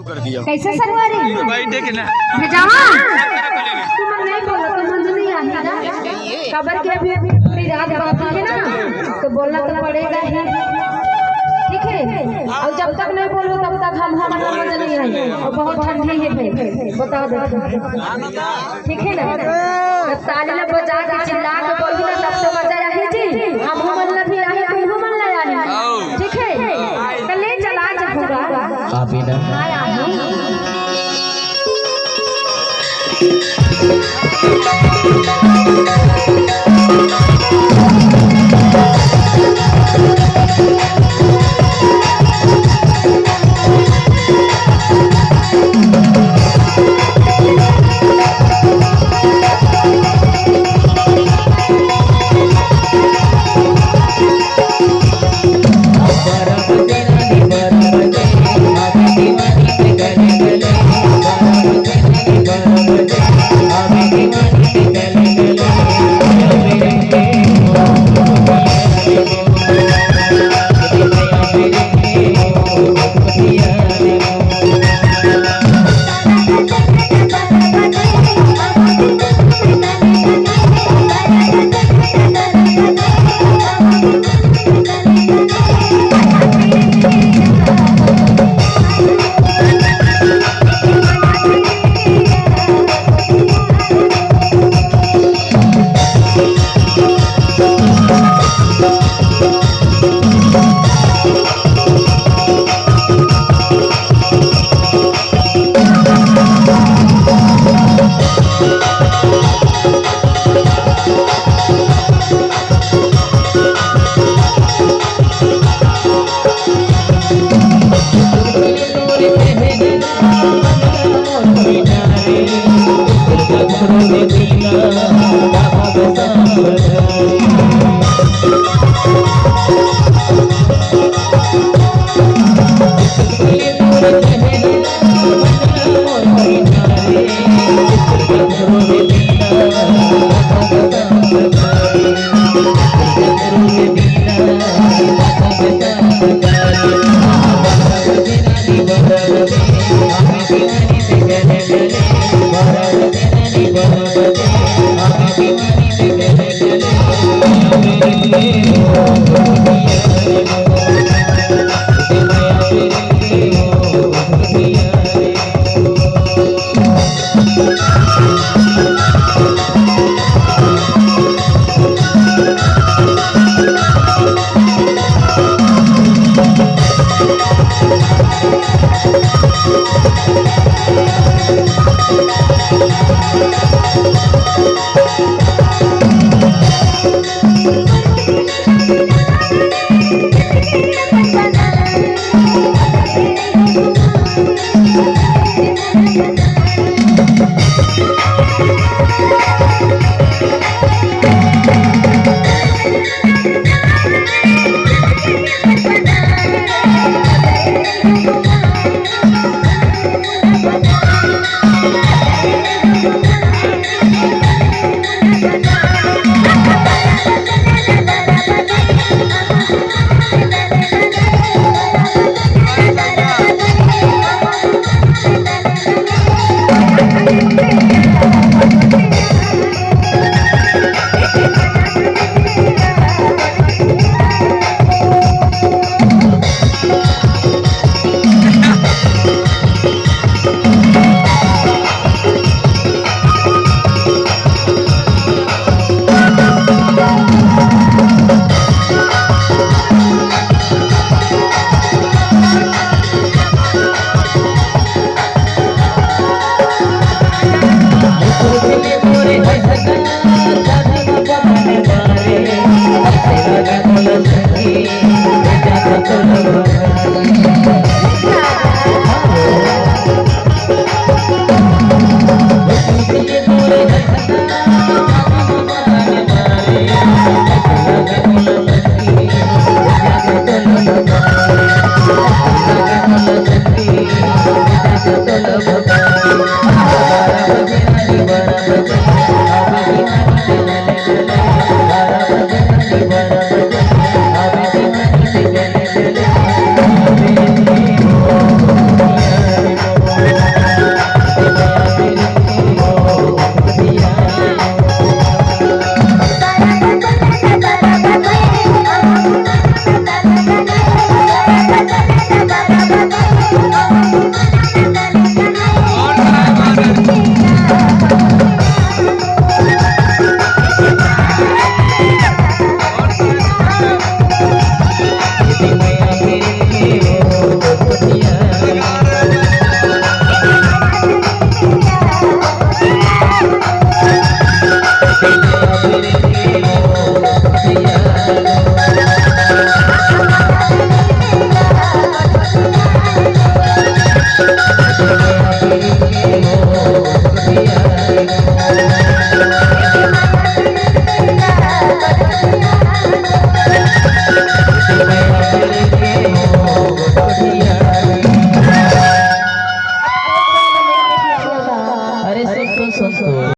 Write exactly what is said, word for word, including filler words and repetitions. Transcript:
कर दिया। कैसे सरवारी? भाई, देख ना। भेजावा? तुमन नहीं बोला, तुमन नहीं आही ना। काबर के अभी पूरी रात बाकी है ना, तो बोलना तो पड़ेगा ही। ठीक है? और जब तक नहीं बोलो, तब तक हम, हम, हम मजा नहीं आए। और बहुत ठंडी है भाई, बता दो। ठीक है ना? जब ताली ला बजा के चिल्ला के बोलबो ना, तब तो मजा आही जी। हमहू मन ला भी आही, तुमहू मन ला आही। ठीक है? तो ले चला जहूँगा। अभी ना। हाँ, आही। संतोष।